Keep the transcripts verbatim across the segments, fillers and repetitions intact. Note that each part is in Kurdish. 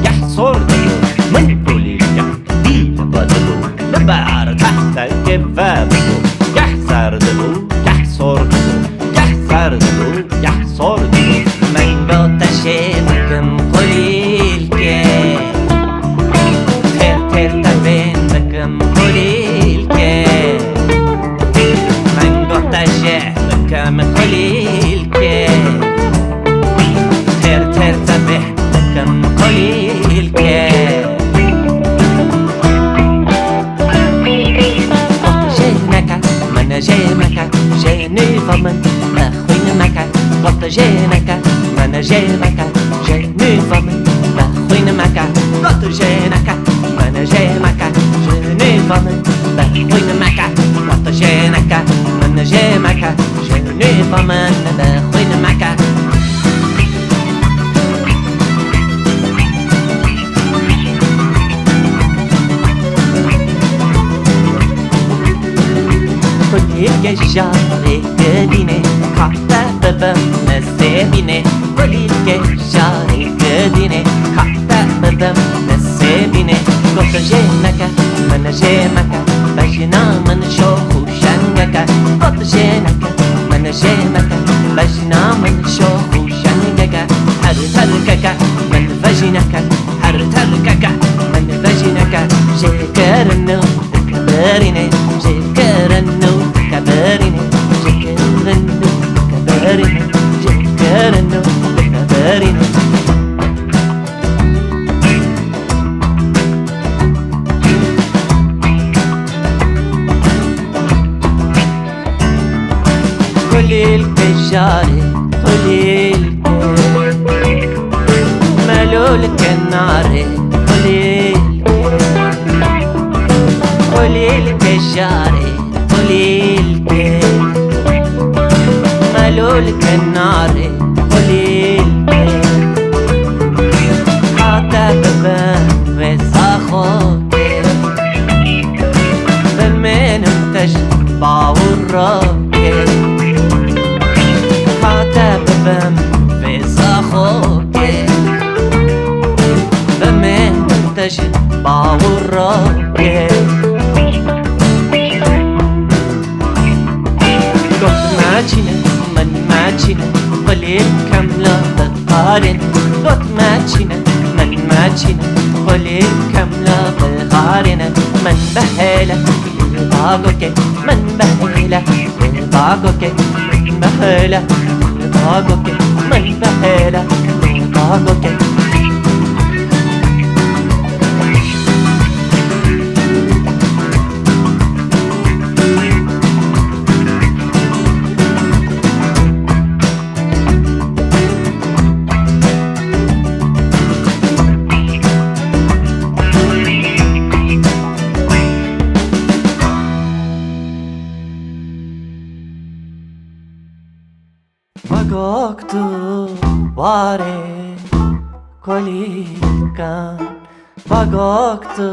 Geh sor dibû, min kulîlkek dî li xwe dibû. Li ber tehteke vebû. Geh zer dibû, geh sor dibû, geh zer dibû, geh sor dibû. Min got te jê bikim kulîlkê. Têr têr te bên bikim kulîlkê. Min got te jê bikim kulîlkê. Têr têr te bên bikim kulîlkê. Got jê neke, min jê meke, jê nîva min, bexwîn meke. Got jê neke, min jê meke, jê nîva min, bexwîn meke. Got jê neke, min jê meke, jê nîva min, bexwîn meke. Got jê neke, min jê meke, jê nîva min, bexwîn meke. Kulîlkê jarê gidînê, ka te bibim nisêbînê. Kulîlkê jarê gidînê, ka te bibim nisêbînê. Got jê neke, min jê meke, bejna min şox û şengeke. Got jê neke, min jê meke, bejna min şox û şengeke. Her terkeke, min vejîneke, her terkeke, min vejîneke. Jê kirin û dikebirînê, jê kirin û dikebirînê, jê kirin û dikebirînê, jê kirin û dikebirînê. Kulîlkê jarê, kulîlkê. Melûlkê narê, kulîlkê. Kulîlkê jarê, kulîlkê. Melûlkê narê, kulîlkê. Ka te bibim vê zaxokê. Bimênim te ji bawirokê. Ka te bibim vê zaxokê. Bimênim te ji bawirokê. Got me çîne, min me çîne, kulîlkem la bixarîne. Got me çîne, min me çîne, kulîlkem la bixarîne. Min bihêle, bagokê, min bihêle, bagokê, min bihêle, bagokê, min bihêle, bagokê. Bagok tu warê kulîlkan, bagok tu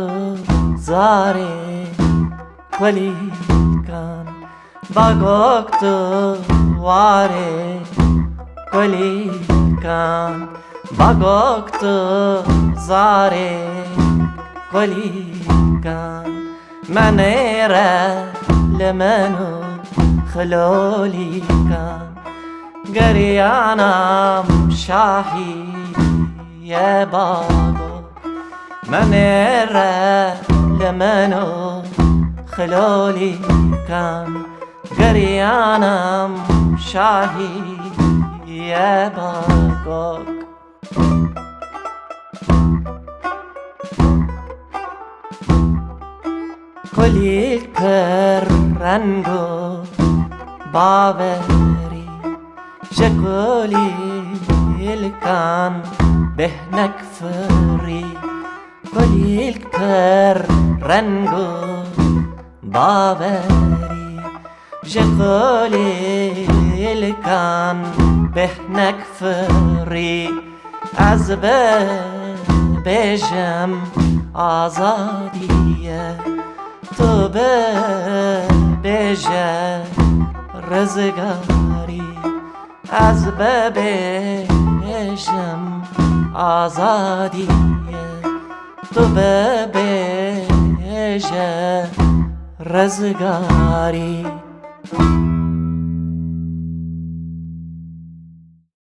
zarê kulîlkan, bagok tu warê kulîlkan, bagok tu zarê kulîlkan. Menêre li min û xilolîkan, geriyanam şahî ye bagok. Menêre li min û xilolîkan, geriyanam şahî ye bagok. Kulîlk pir reng û bawerî, ji kulîlkan bêhnek firî. Kulîlk pir reng û bawerî, ji kulîlkan bêhnek firî. Ez bibêjim azadî ye, tu bibêje rizgarî. Ez bibêjim azadî ye. Tu bibêje rezgarî.